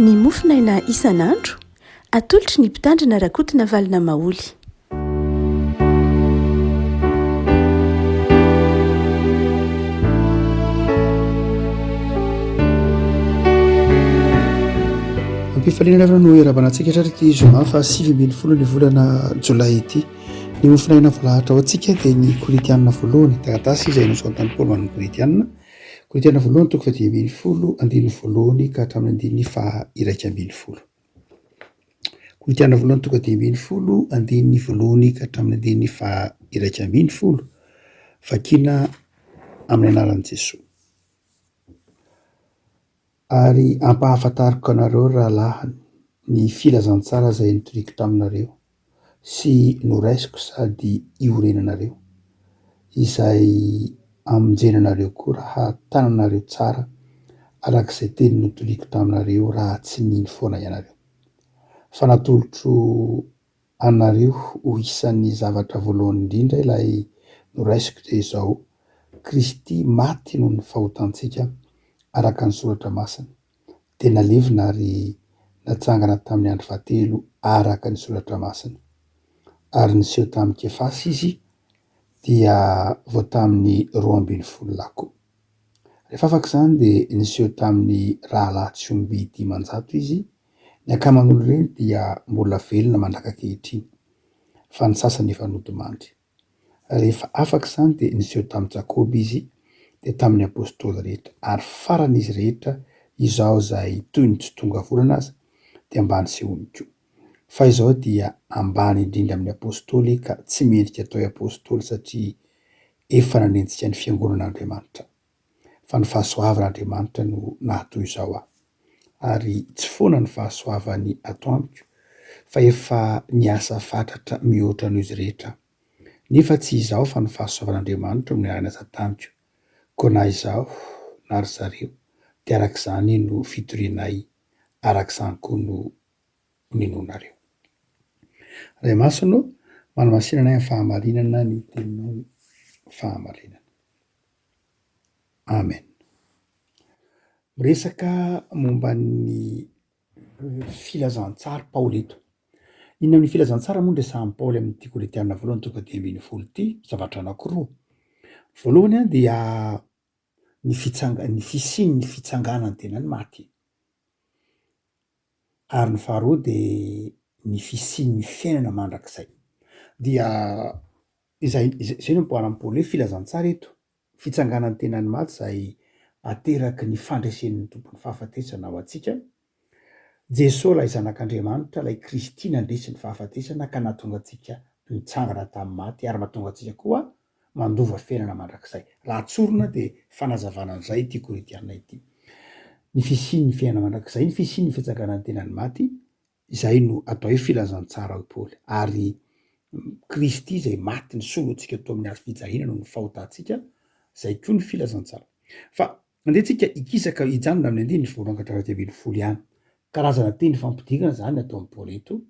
Ny mofonaina isan'andro, atolotry ny Mpitandrina Rakotonavalona Maholy. Ampifaliana ravina no iarabana antsika hatrany ity zoma faha 19 ny volana jolay ity. Ny mofonaina voalahatra ho antsika dia ny Korintianina voalohany, taratasy izay nosoratan'i Paoly ho an'ny Korintianina. Korintiana voalohany toko faha 15 andininy voalohany ka hatramin'ny andininy faha 11. Korintiana voalohany toko 15 andininy voalohany ka hatramin'ny andininy faha 11. Vakina amin'ny anaran'i Jesoa. Ary ampahafantariko anareo ry rahalahiny ny filazantsara izay notoriko taminareo sy noraisiko sady iorenanareo, izay amonjena anareo koa raha tananareo tsara araka izay teny notoriko taminareo raha tsy nino foana ianareo. Fa natolotro anareo ho isan'ny zavatra voalohany indrindra ilay noraisiko dia izao, Kristy maty noho ny fahotantsika araka ny Soratra Masina, dia nalevina ary natsangana tamin'ny andro fahatelo araka ny Soratra Masina. Ary niseho tamin'i Kefasy izy, dia vao tamin'ny 12 lahy koa. Rehefa afaka izany dia niseho tamin'ny rahalahy tsy omby 500 izy, Ny ankaman'olo ireny dia mbola velona mandrak'ankehitriny, fa ny sasany efa nodimandry. Rehefa afaka izany dia niseho tamin'i Jakoba izy, dia tamin'ny apostoly rehetra, ary farany izy rehetra, izaho izay toy ny tsy tonga volana aza, dia mba nisehoany koa. Fa izaho dia ambany indrindra amin'ny apostoly ka tsy mendrika atao hoe apostoly satria efa nanenjika ny fiangonan'Andriamanitra. Fa ny fahasoavan'Andriamanitra no nahatoy izao ahy. Ary tsy foana ny fahasoavany ato amiko, fa efa niasa fatratra mihoatra noho izy rehetra aho. Nefa tsy izaho fa ny fahasoavan'Andriamanitra no niara-niasa tamiko. Koa na izaho na ry zareo dia araka izany no fitorianay, araka izany koa no ninoanareo. Ray Masina ô, manamasina anay amin'ny fahamarinana ny teninao fahamarinana. Amen. Miresaka momba ny filazantsara Paoly eto. Inona amin'ny filazantsara moa no resahan'i Paoly amin'ity Korintiana voalohany toko 15 ity? Zavatra anankiroa. Voalohany dia ny fitsanga- ny fisian'ny fitsanganan'ny tenan'ny maty. Ary ny faharoa dia ny fisian'ny fiainana mandrakizay. Dia izay izay no amboaran'i Paoly hoe filazantsara eto. Fitsanganan'ny tenan'ny maty izay ateraky ny fandresen'ny Tompon'ny fahafatesana ho antsika. Jesoa ilay Zanak'Andriamanitra, ilay Kristy nandresy ny fahafatesana ka nahatonga antsika nitsangana tamin'ny maty ary mahatonga antsika koa mandova fiainana mandrakizay. Raha tsorina dia fanazavana an'izay ity Korintiana ity. Ny fisian'ny fiainana mandrakizay, ny fisian'ny fitsanganan'ny tenan'ny maty, Izay no atao hoe filazantsara hoy Paoly. Ary Kristy izay maty nisolo antsika teo amin'ny hazo fijaliana noho ny fahotantsika, izay koa ny filazantsara. Fa andeha tsika hikisaka hijanona amin'ny andininy voalohany ka hatramin'ny 11 ihany. Karazana teny fampidirana izany ataon'i Paoly eto.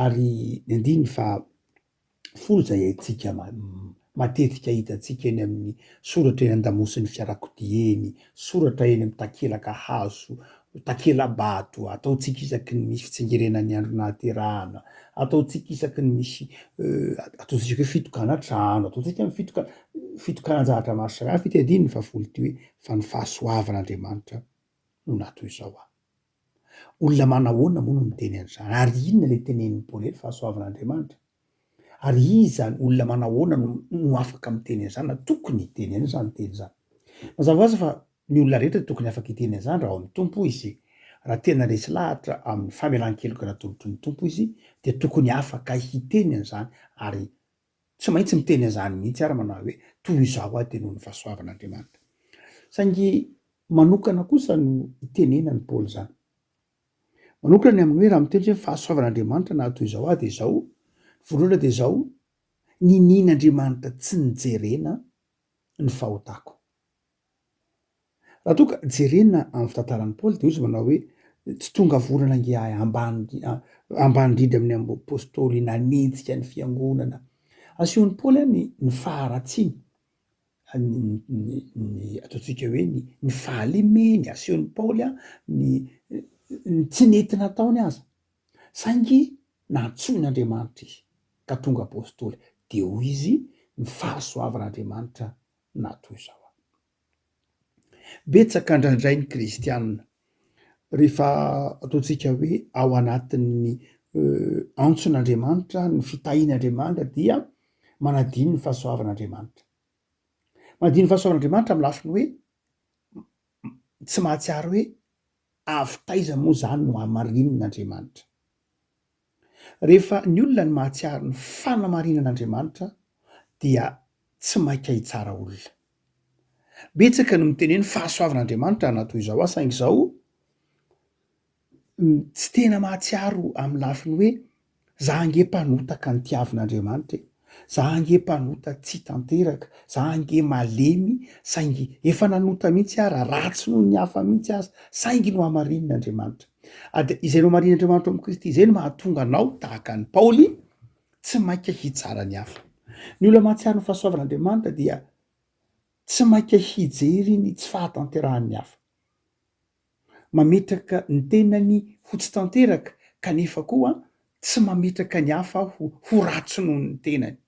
Ary ny andininy faha folo izay haintsika matetika hitantsika eny amin'ny soratra eny an-damosin'ny fiarakodia eny, soratra eny amin'ny takelaka hazo, takela-bato, ataontsika isaky ny misy fitsingerenan'ny andro nahaterahana, ataontsika isaky ny misy ataontsika hoe fitokanan-trano, ataontsika amin'ny fitoka- fitokanan-javatra maro samihafa ity andininy fahafolo ity hoe fa ny fahasoavan'Andriamanitra no nahatoy izao ahy. Olona manahoana moa no miteny an'izany? Ary inona ilay tenenin'i Paoly hoe fahasoavan'Andriamanitra? Ary iza, olona manahoana no no afaka miteny an'izany na tokony hiteny an'izany teny izany? Mazava ho azy fa ny olona rehetra tokony afaka hiteny an'izany raha ao amin'ny Tompo izy. Raha tena resy lahatra amin'ny famelan-keloka natolotry ny Tompo izy dia tokony afaka hiteny an'izany ary Tsy maintsy miteny an'izany mihitsy ary manao hoe toy izao aho dia noho ny fahasoavan'Andriamanitra. Saingy manokana kosa no itenenan'i Paoly izany. Manokana ny amin'ny hoe raha miteny izy hoe fahasoavan'Andriamanitra naha toy izao ahy dia izao, voalohany dia izao, ninian'Andriamanitra tsy nijerena ny fahotako. Raha toa ka jerena amin'ny fitantaran'i Paoly dia hoy izy manao hoe, Tsy tonga volana ange ahy ambany ambany indrindra amin'ny apôstôly nanenjika ny fiangonana. Asehon'i Paoly any ny faharatsiany, ny ny ataontsika hoe ny ny fahalemeny, asehon'i Paoly ny. Ny tsy nety nataony aza, saingy nantsoin'Andriamanitra izy ka tonga apostoly, dia hoy izy, ny fahasoavan'Andriamanitra naha toy izao ahy. Betsaka indraindray ny kristiana rehefa ataontsika hoe ao anatin'ny antson'Andriamanitra, ny fitahian'Andriamanitra dia manadino ny fahasoavan'Andriamanitra. Manadino ny fahasoavan'Andriamanitra amin'ny lafiny hoe tsy mahatsiaro hoe avy taiza moa izany no hamarinin'Andriamanitra. Rehefa ny olona no mahatsiaro ny fanamarinan'Andriamanitra dia tsy maika hitsara olona. Betsaka no miteny hoe ny fahasoavan'Andriamanitra na toy izao aho saingy izao tsy tena mahatsiaro amin'ny lafiny hoe za ange mpanota ka nitiavin'Andriamanitra e, za ange mpanota tsy tanteraka, za ange malemy saingy efa nanota mihitsy aho raha ratsy noho ny hafa mihitsy aza saingy nohamarinin'Andriamanitra. Ary dia izay nohamarinin'Andriamanitra ao amin'i Kristy izay no mahatonga anao tahaka an'i Paoly tsy maika hitsara ny hafa. Ny olona mahatsiaro ny fahasoavan'Andriamanitra dia tsy maika hijery ny tsy fahatanterahan'ny hafa. Mametraka ny tenany ho tsy tanteraka kanefa koa tsy mametraka ny hafa ho ho ratsy noho ny tenany.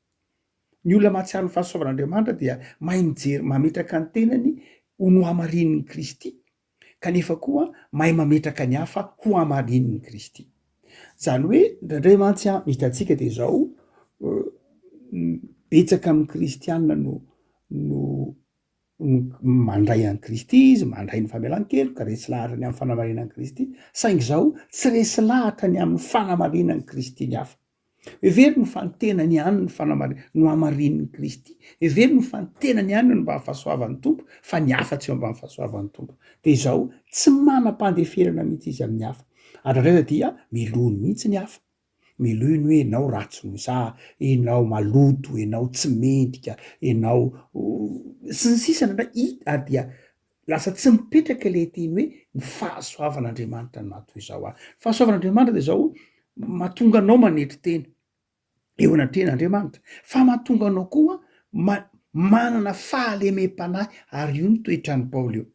Ny olona mahatsiaro ny fahasoavan'Andriamanitra dia mahay mijery mametraka ny tenany ho nohamarinin'i Kristy kanefa koa mahay mametraka ny hafa ho hamarinin'i Kristy. Izany hoe indraindray mantsy an, ny hitantsika dia izao, betsaka amin'ny kristiana no no mandray an'i Kristy izy, mandray ny famelan-keloka, resy lahatra ny amin'ny fanamarinan'i Kristy, saingy izao tsy resy lahatra ny amin'ny fanamarinan'i Kristy ny hafa. Heveriny fa ny tenany ihany no fanamari- no hamarinin'i Kristy. Heveriny fa ny tenany ihany no mba fahasoavan'ny Tompo, fa ny hafa tsy eo ambany fahasoavan'ny Tompo. Dia izao, tsy manam-pandeferana mihitsy izy amin'ny hafa. Ary indraindray aza dia melohiny mihitsy ny hafa. Melohiny hoe enao ratsy noho izaho, enao maloto, enao tsy mendrika, enao sy ny sisa indraindray hita ary dia lasa tsy mipetraka ilay teny hoe ny fahasoavan'Andriamanitra no maha toy izao ahy. Fahasoavan'Andriamanitra dia izao mahatonga anao manetry tena eo anatrehan'Andriamanitra fa mahatonga anao koa ma- manana fahalemem-panahy ary io ny toetran'i Paoly io.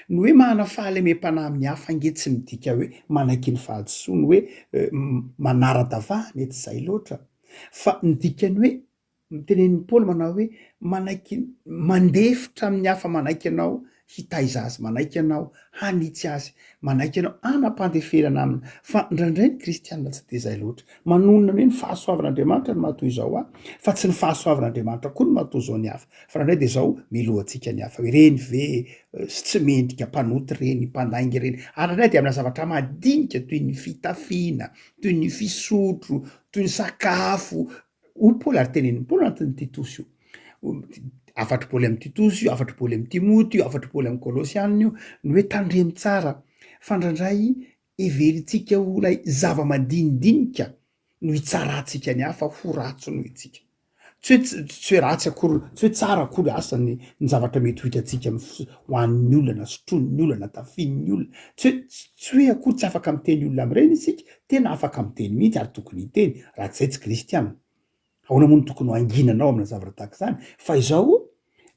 Ny hoe manana fahalemem-panahy amin'ny hafa ange tsy midika hoe manaiky ny fahadisoany hoe manara-davahana e, tsy izay loatra fa ny dikany hoe Tenenin'i Paoly manao hoe manaiky mandefitra amin'ny hafa manaiky anao hitaiza azy, manaiky anao hanitsy azy, manaiky anao hanam-pandeferana aminy. Fa indraindray ny kristiana tsy dia izay loatra. Manonona ny hoe ny fahasoavan'Andriamanitra no maha toy izao ahy, fa tsy ny fahasoavan'Andriamanitra koa no maha toy izao ny hafa. Fa indraindray dia izao melohantsika ny hafa hoe ireny ve sy tsy mendrika, mpanota ireny, mpandainga ireny. Ary indraindray dia amina zavatra madinika toy ny fitafiana, toy ny fisotro, toy ny sakafo, Hoy Paoly ary tenenin'i Paoly anatin'i Titosy io. Hafatr'i Paoly amin'i Titosy io, hafatr'i Paoly amin'i Timoty io, hafatr'i Paoly amin'ny Kolosiana io, ny hoe tandremo tsara fa indraindray heverintsika ho ilay zava-madinidinika no hitsarantsika ny hafa ho ratsy noho isika. Tsy hoe tsy hoe ratsy akory, tsy hoe tsara akory asa ny ny zavatra mety ho hitantsika amin'ny hohanin'ny olona na sotroin'ny olona na tafian'ny olona. Tsy hoe tsy hoe akory tsy afaka miteny olona amin'ireny isika, tena afaka miteny mihitsy ary tokony hiteny, raha tsy izay tsy kristiana. Ahoana moa no tokony ho hanginanao amina zavatra tahaka izany? Fa izao,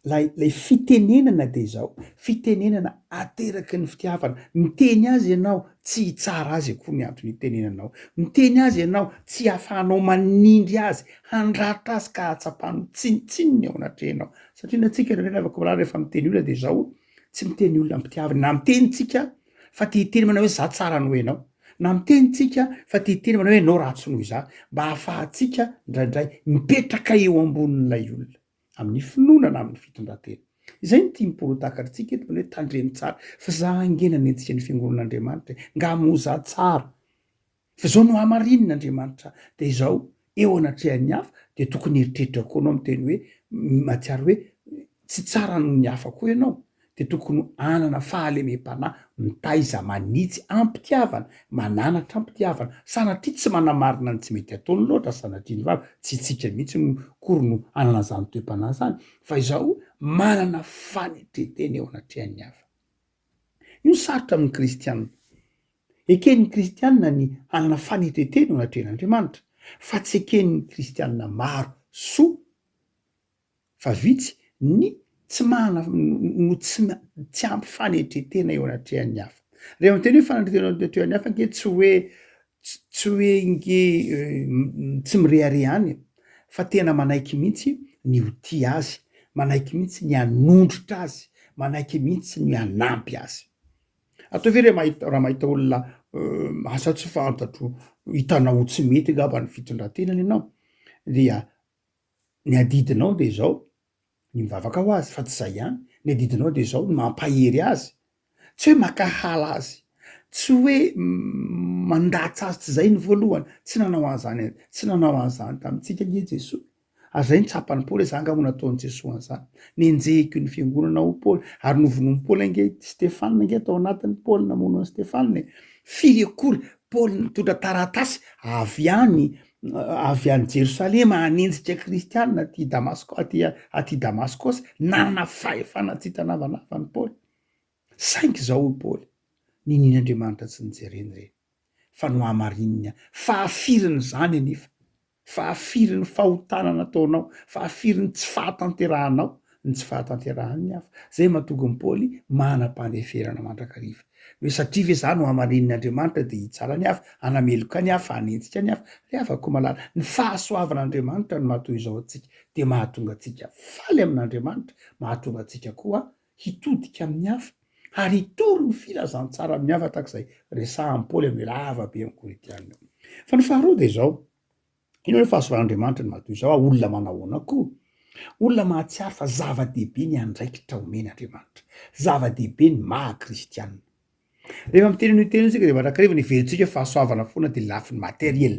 ilay ilay fitenenana dia izao, fitenenana ateraky ny fitiavana. Miteny azy ianao, tsy hitsara azy akory ny antony itenenanao. Miteny azy ianao, tsy hahafahanao manindry azy, handratra azy ka hahatsapany ho tsinontsinona eo anatrehanao. Satria ny antsika indraindray ravako miraharaha rehefa miteny olona dia izao, tsy miteny olona am-pitiavana, na miteny tsika fa te hiteny manao hoe za tsara noho ianao, na miteny tsika fa te hiteny manao hoe ianao ratsy noho izaho, mba hahafahantsika indraindray mipetraka eo ambonin'ilay olona, amin'ny finoana na amin'ny fitondran-tena. Izay no tian'i Paoly ho takatritsika eto, manao hoe tandremo tsara, fa za ange nanenjika ny fiangonan'Andriamanitra e, nga moa za tsara? Fa izao no hamarinina Andriamanitra dia izao eo anatrehan'ny hafa dia tokony hieritreritra koa anao miteny hoe mahatsiaro hoe tsy tsara noho ny hafa koa ianao dia tokony hanana fahalemem-panahy mitaiza manitsy am-pitiavana mananatra am-pitiavana sanatria tsy manamarina ny tsy mety ataony loatra sanatria ny vava tsy itsika mihitsy no kory no hanana izany toe-panahy izany fa izao manana fanetren-tena eo anatrehan'ny hafa io sarotra amin'ny kristianina Eken'ny kristiana ny hanana fanetren-tena eo anatrehan'Andriamanitra, fa tsy eken'ny kristiana maro soa fa vitsy ny tsy manana no tsy tsy ampy fanetren-tena eo anatrehan'ny hafa. Rehefa miteny hoe fanandrana tena eo anatrehan'ny hafa ange tsy hoe tsy hoe nge tsy mirehareha any fa tena manaiky mihitsy ny ho tia azy, manaiky mihitsy ny hanondrotra azy, manaiky mihitsy ny hanampy azy. Ataovy hoe re mahita raha mahita olona asa tsy fantatro, hitanao ho tsy mety angamba ny fitondran-tenany ianao dia ny adidinao dia izao, ny mivavaka ho azy fa tsy izay ihany, ny adidinao dia izao, ny mampahery azy, tsy hoe mankahala azy, tsy hoe mandatsa azy, tsy izay ny voalohany, tsy nanao an'izany, tsy nanao an'izany tamintsika anie Jesoa, ary izay no tsapan'i Paoly hoe za angaha moa nataon'i Jesoa an'izany, nenjehiko ny fiangonana hoy Paoly, ary novonoin'i Paoly ange Stefana ange tao anatin'i Paoly namono an'i Stefana e, firy akory Paoly nitondra taratasy avy any avy any Jerosalema hanenjika kristiana aty Damasko aty aty Damaskosy, nanana fahefana tsy hita navanavany Paoly. Saingy izao hoy Paoly, ninian'Andriamanitra tsy nijereny ireny, fa nohamarininy ahy. Fahafirin'izany anefa, fahafirin'ny fahotana nataonao, fahafirin'ny tsy fahatanterahanao, ny tsy fahatanterahan'ny hafa. Zay mahatonga an'i Paoly manam-pandeferana mandrakariva. Hoe satria ve za no hamarinin'ny Andriamanitra dia hitsara ny hafa, hanameloka ny hafa, hanenjika ny hafa? Ry havako malala, ny fahasoavan'Andriamanitra no maha toy izao antsika, dia mahatonga antsika faly amin'Andriamanitra, mahatonga antsika koa hitodika amin'ny hafa, ary hitory ny filazantsara amin'ny hafa tahaka izay resahan'i Paoly amin'ny lava be amin'ny Korintiana. Fa ny faharoa dia izao, Inona ny fahasoavan'Andriamanitra no maha-toy izao ahy? Olona manao ahoana koa? Olona mahatsiaro fa zava-dehibe ny andraikitra omen'Andriamanitra. Zava-dehibe ny maha-kristianina. Rehefa miteny an'io teny io isika dia mandrakariva ny heverintsika hoe fahasoavana foana dia lafiny materiel.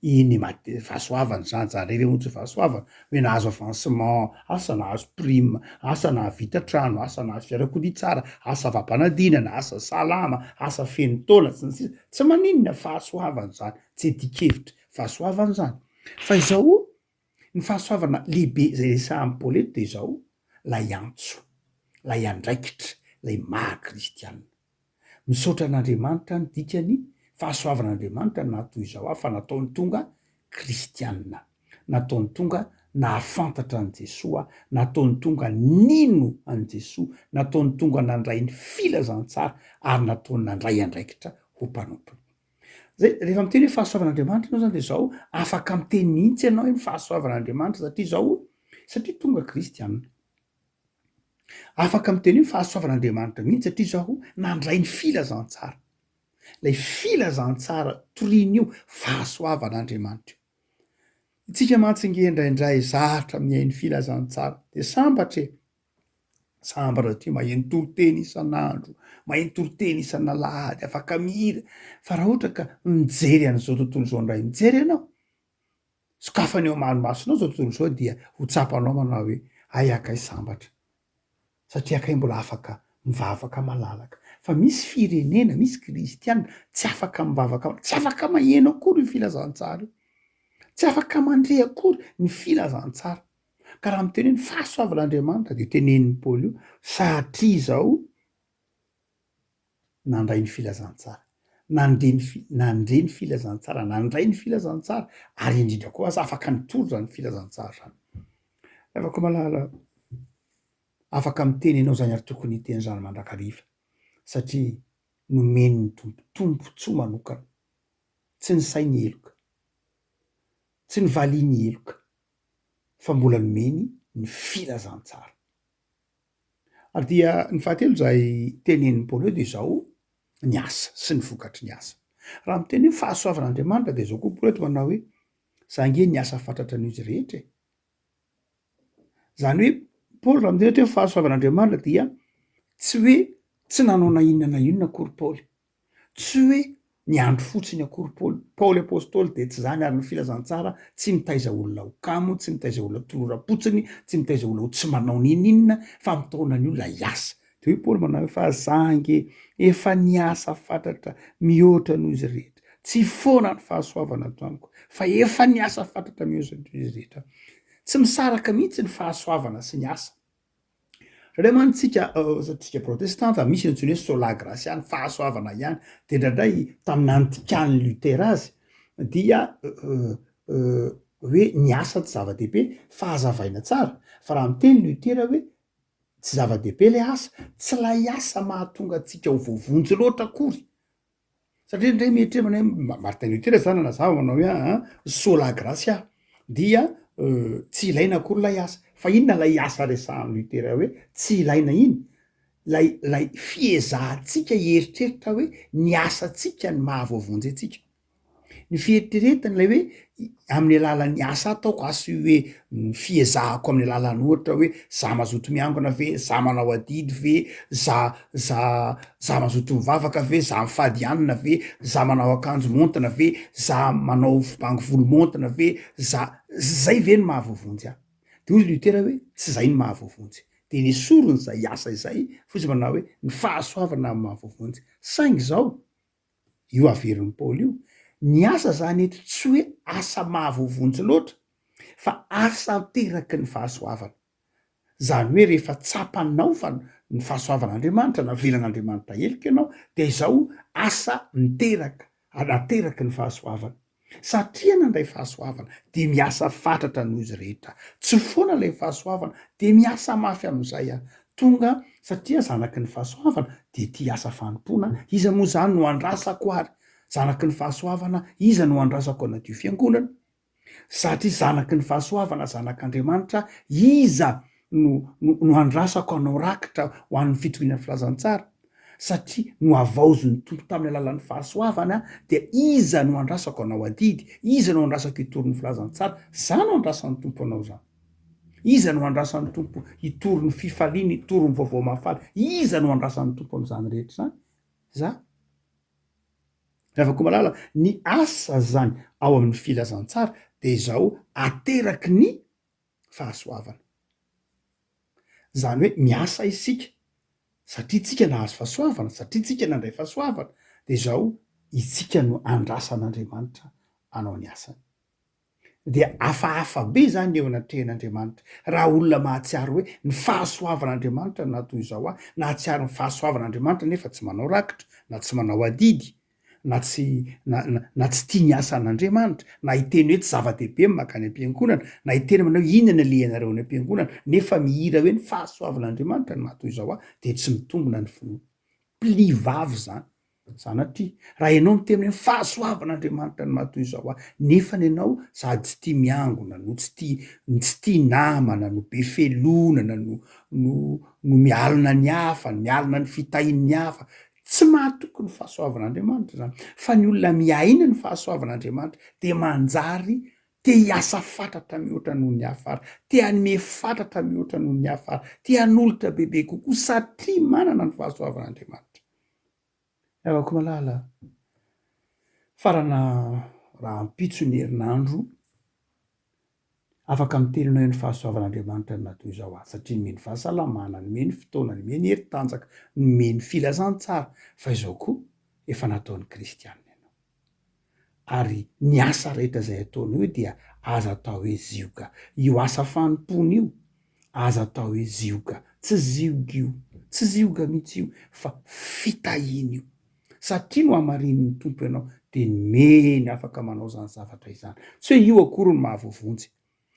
Iny mate- fahasoavana izany, izany irery moa tsy fahasoavana, hoe nahazo avancement, asa nahazo prime, asa nahavita trano, asa nahazo fiarakodia tsara, asa afa-panadinana, asa salama, asa feno taona, sy ny sisa. Tsy maninona, fahasoavana izany, tsy adin-kevitra. Fahasoavana izany. Fa izao, ny fahasoavana lehibe izay resahan'i Paoly eto dia izao, ilay antso, ilay andraikitra, ilay maha kristiana. Misaotra an'Andriamanitra ny dikany, fahasoavan'Andriamanitra no naha toy izao ahy fa nataony tonga kristiana, nataony tonga nahafantatra an'i Jesoa, nataony tonga nino an'i Jesoa, nataony tonga nandray ny filazantsara ary nataony nandray andraikitra ho mpanompony. Zay, rehefa miteny hoe fahasoavan'Andriamanitra ianao zany de zao, afaka miteny mihitsy ianao hoe ny fahasoavan'Andriamanitra satria zao, satria tonga kristianina. Afaka miteny hoe fahasoavan'Andriamanitra mihitsy satria zaho nandray ny filazantsara. Ilay filazantsara toriana io, fahasoavan'Andriamanitra io. Isika mantsy nge indraindray zatra mihaino filazantsara de sambatra e! Sambatra satria maheno toriteny isan'andro, maheno toriteny isan'alahady, afaka mihira, fa raha ohatra ka mijery an'izao tontolo izao indray mijery ianao, sokafana eo amalomasonao izao tontolo izao dia ho tsapanao manao hoe hay aho kay sambatra, satria aho kay mbola afaka mivavaka malalaka, fa misy firenena, misy kristiana tsy afaka mivavaka, tsy afaka maheno akory io filazantsara io, tsy afaka mandre akory ny filazantsara. Ka raha miteny hoe ny fahasoavan'Andriamanitra dia tenenin'i Paoly io satria izao nandray ny filazantsara, nandre ny fi- nandre ny filazantsara, nandray ny filazantsara ary indrindra koa aza afaka nitory izany filazantsara izany. Ravako malala, afaka miteny ianao izany ary tokony hiteny izany mandrakariva satria nomen'ny Tompo tombontsoa manokana, tsy nisainy heloka, tsy nivaliany heloka, fa mbola nomeny ny filazantsara. Ary dia ny fahatelo izay tenenin'i Paoly eo dia izao, ny asa sy ny vokatry ny asa. Raha miteny hoe fahasoavan'Andriamanitra dia izao koa Paoly eto manao hoe, za ange niasa fatratra noho izy rehetra e. Izany hoe Paoly raha miteny eto hoe fahasoavan'Andriamanitra dia tsy hoe tsy nanao na inona na inona akory Paoly. Tsy hoe niandry fotsiny akory Paoly. Paoly Apostoly dia tsy izany ary ny filazantsara tsy mitaiza olona ho kamo, tsy mitaiza olona toloram-potsiny, tsy mitaiza olona ho tsy manao n'inon'inona fa mitaona ny olona hiasa. Dia hoy Paoly manao hoe fa za ange efa niasa fatratra mihoatra noho izy rehetra. Tsy foana ny fahasoavana ato amiko fa efa niasa fatratra mihoatra noho izy rehetra. Tsy misaraka mihitsy ny fahasoavana sy ny asa. Indraindray mantsy tsika, tsika protestanta, misy ny antsoina hoe sola gratia, ny fahasoavana ihany, de indraindray tamin'ny nandikan'i Luther azy dia hoe ny asa tsy zava-dehibe fa hazavaina tsara, fa raha miteny Luther hoe. Tsy zava-dehibe ilay asa, tsy ilay asa mahatonga antsika ho voavonjy loatra akory. Satria indray mieritreritra manao hoe Martin Luther zany nanazava manao hoe aa sola gratia dia tsy ilaina akory ilay asa. Fa inona ilay asa resahan'i Luther hoe tsy ilaina iny? Ilay ilay fiezahantsika hieritreritra hoe ny asantsika no mahavoavonjy antsika. Ny fieritreretana ilay hoe amin'ny alalan'ny asa ataoko, asa io hoe ny fiezahako amin'ny alalan'ny ohatra hoe za mazoto miangona ve, za manao adidy ve, za za za mazoto mivavaka ve, za mifady hanina ve, za manao akanjo maontina ve, za manao fibango volo maontina ve, za, zay ve no mahavoavonjy ahy? De hoy Luther hoe tsy zay no mahavoavonjy. De nesoriny zay asa izay fa izy manao hoe ny fahasoavana no mahavoavonjy. Saingy zao, Io averin'i Paoly io. Ny asa izany eto tsy hoe asa mahavoavonjy loatra fa asa ateraky ny fahasoavana. Izany hoe rehefa tsapanao fa ny fahasoavan'Andriamanitra, navelan'Andriamanitra heloka ianao dia izao asa miteraka, ateraky ny fahasoavana. Satria nandray fahasoavana dia miasa fatratra noho izy rehetra. Tsy foana ilay fahasoavana dia miasa mafy amin'izay aho. Tonga satria zanaky ny fahasoavana dia tia asa fanompoana, iza moa izany no andrasako ary? Zanaky ny fahasoavana, iza no andrasako hanadio fiangonana? Satria zanaky ny fahasoavana, zanak'Andriamanitra, iza no no andrasako hanao rakitra ho an'ny fitoriana ny filazantsara? Satria nohavaozin'ny Tompo tamin'ny alalan'ny fahasoavana, dia iza no andrasako hanao adidy? Iza no andrasako hitory ny filazantsara? Za no andrasan'ny Tompo hanao izany. Iza no andrasan'ny Tompo hitory ny fifaliana, hitory ny vaovao mahafaly? Iza no andrasan'ny Tompo amin'izany rehetra izany? Za. Ravako malala, ny asa izany ao amin'ny filazantsara dia izao ateraky ny fahasoavana. Izany hoe miasa isika satria tsika nahazo fahasoavana, satria tsika nandray fahasoavana, dia izao itsika no andrasan'Andriamanitra hanao ny asany. Dia hafahafa be izany eo anatrehan'Andriamanitra raha olona mahatsiaro hoe ny fahasoavan'Andriamanitra no nahatoy izao ahy, nahatsiaro ny fahasoavan'Andriamanitra nefa tsy manao rakitra na tsy manao adidy, na tsy na na tsy tia ny asan'Andriamanitra, na hiteny hoe tsy zava-dehibe ny mankany am-piangonana, na hiteny manao hoe inona le ianareo any am-piangonana, nefa mihira hoe ny fahasoavan'Andriamanitra no maha toy izao ahy, dia tsy mitombina ny finoana. Pli vava izany. Sanatria. Raha ianao miteny hoe ny fahasoavan'Andriamanitra no maha toy izao ahy, nefany ianao sady tsy tia miangona, no tsy tia tsy tia namana, no be felonana, no no no mialona ny hafa, mialona ny fitahian'ny hafa, Tsy mahatoky ny fahasoavan'Andriamanitra izany, fa ny olona miaina ny fahasoavan'Andriamanitra dia manjary te hiasa fatratra mihoatra noho ny hafa ary te hanome fatratra mihoatra noho ny hafa ary te hanolotra bebe kokoa satria manana ny fahasoavan'Andriamanitra. Havako malala, farana rahampitso ny herinandro Afaka mitelina eo ny fahasoavan'Andriamanitra ny naha toy izao ahy, satria nomeny fahasalamana, nomeny fotoana, nomeny hery tanjaka, nomeny filazantsara, fa izao koa efa nataon'ny kristiana ianao. Ary ny asa rehetra izay ataonao io dia aza atao hoe zioga. Io asa fanompoana io, aza atao hoe zioga. Tsy zioga io, tsy zioga mihitsy io, fa fitahiana io. Satria nohamarinin'ny Tompo ianao, dia nomeny afaka manao izany zavatra izany. Tsy hoe io akory no mahavoavonjy.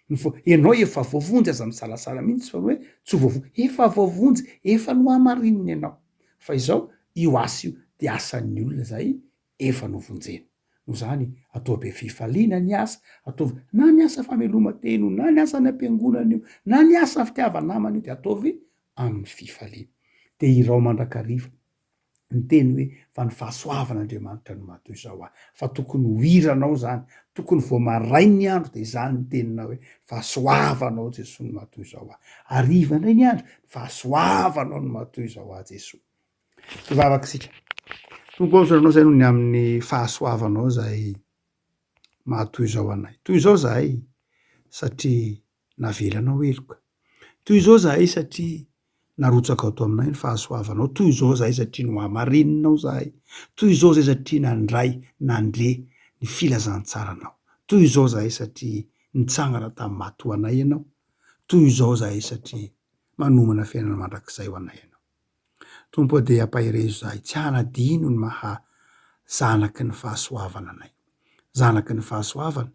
Ny vo, ianao efa voavonjy, aza misalasala mihitsy fa hoe tsy ho voavonjy. Efa voavonjy, efa nohamarinina ianao. Fa izao, io asa io dia asan'ny olona izay efa novonjena. Noho izany, ataovy be fifaliana ny asa, ataovy, na ny asa fameloman-tena io, na ny asa any am-piangonana io, na ny asa fitiava-namana io, dia ataovy amin'ny fifaliana. Dia hirao mandrakariva. niteny hoe fa ny fahasoavan'Andriamanitra no maha toy izao ahy, fa tokony ho hiranao izany, tokony vao marain ny andro dia izany ny teninao hoe fahasoavanao Jesoa no maha toy izao ahy, hariva indray ny andro, ny fahasoavanao no maha toy izao ahy Jesoa. Hivavaka isika. Tompo ô, misaotra Anao izay noho ny amin'ny fahasoavanao izay maha toy izao anay. Toy izao izahay satria navelanao heloka. Toy izao izahay satria narotsakao tao aminay ny fahasoavanao, toy izao izahay satria nohamarininao izahay, toy izao izahay satria nandray, nandre ny filazantsaranao, toy izao izahay satria nitsangana tamin'ny maty ho anay Ianao, toy izao izahay satria manomana fiainana mandrakizay ho anay Ianao. Tompo ô dia ampaherezo izahay tsy hanadino ny maha zanaky ny fahasoavana anay, zanaky ny fahasoavana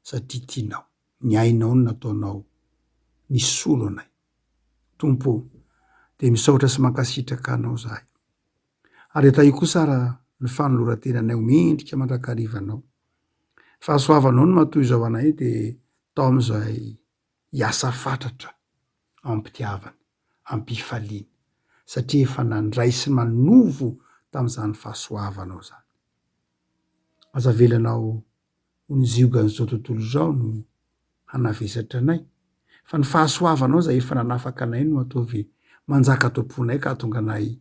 satria tianao. Ny ainao no nataonao nisolo anay. Tompo o! Dia misaotra sy mankasitraka Anao izahay. Ary atahio kosa ara ny fanoloran-tenanay ho mendrika mandrakariva Anao. Ny fahasoavanao no matoy izao anay dia taomy izahay hiasa fatratra amim-pitiavana, am-pifaliana, satria efa nandray sy manovo tamin'izany fahasoavanao izany. Aza avelanao ho ny ziogan'izao tontolo izao no hanavesatra anay, fa ny fahasoavanao izay efa nanafaka anay no ataovy manjaka ato am-ponay ka hahatonga anay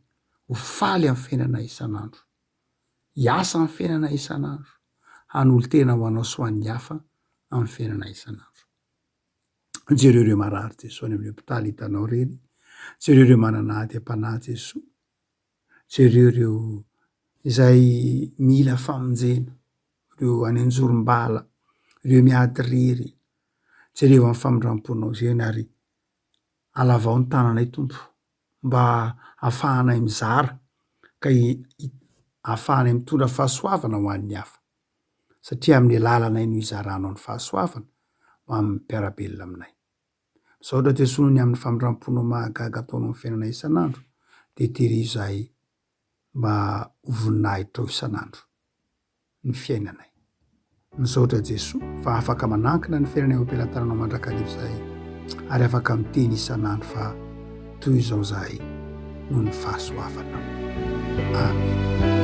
ho faly amin'ny fiainana isan'andro, hiasa amin'ny fiainana isan'andro, hanolo-tena ho anao sy ho an'ny hafa amin'ny fiainana isan'andro. Jereo ireo marary Jesoa any amin'ny hopitaly hitanao ireny, jereo ireo manana ady am-panahy Jesoa, jereo ireo izay mila famonjena, ireo any anjorom-bala, ireo miady irery, jereo amin'ny famindram-ponao izany ary alavao ny tananay Tompo mba hahafahanay mizara ka hahafahanay mitondra fahasoavana ho an'ny hafa satria amin'ny alalanay no hizaranao ny fahasoavana ho amin'ny mpiara-belona aminay. Misaotra Jesoa noho ny amin'ny famindram-ponao mahagaga ataonao amin'ny fiainanay isan'andro dia tery izahay mba ho voninahitrao isan'andro ny fiainanay. Misaotra Jesoa fa afaka manankina ny fiainanay eo am-pelatananao mandrakariva izahay ary afaka miteny isan'andro fa toy izao izahay noho ny fahasoavanao. Amen.